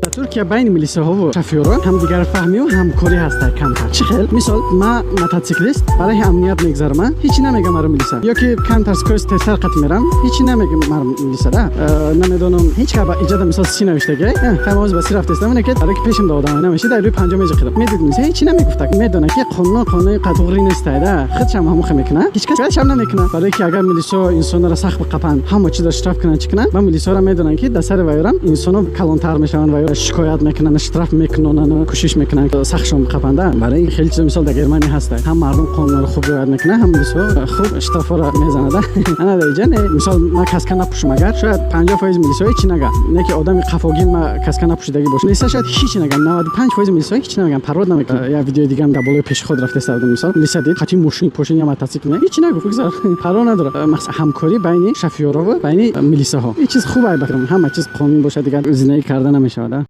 Дар Туркия байни милисаҳову шофёрон ҳамдигарфаҳмию ҳамкорӣ ҳаста камтар. Чӣ хел? Мисол, ма мотоциклист, барои амният мегзарам, ҳечи намегам маро милиса. Ё ки камтар скорость тезтар қати мерам, ҳечи намегам маро милиса да. Намедонам, ҳеч ка ба иҷода, мисол, 30 навиштага, ҳамоз ба 30 рафтестам, ки барои ки пешим да одам намеши, дар рӯи 50 меҷиқидам. Медид милиса, ҳечи намегуфта. Медона, ки қонун қонуни қатуғрӣ нестай да. Худшам ҳамон мекуна. Ҳеч кас шам намекуна. Барои ки агар милисо инсонро сахт биқапанд, ҳама чизро штраф кунанд, чӣ кунанд, ва милисоро медонанд, ки дар сари вайрам инсоно калонтар мешаванд ва шикоят мекунанд, штраф мекунонанд, кӯшиш мекунанд сахтшон биқапанда. Барои хеле чизо, мисол, дар Германия ҳаста, ҳам мардум қонунро хуб риоят мекунанд, ҳам милисо хуб штрафҳоро мезанад. Ана дар иҷа не. Мисол, ма каска напӯшам агар, шояд 50% милисо ҳечи нага. Не ки одами қафогин ма каска напӯшидагӣ боша, милиса шояд ҳечи нага. 95% милисо ҳечи намеган, парвод намекунад. Як видеои дигам дар болои пешоход рафтеста будам. Мисол, милиса дид қати мошин пошин я мотоцикл, не, ҳечи нагуфт, гузар, парво надорад. Ҳамкорӣ байни шофёрову байни милисаҳо ин чиз хуб ай бакрам. Ҳама чиз қонун бошад, дигар зинаӣ карда намешавад.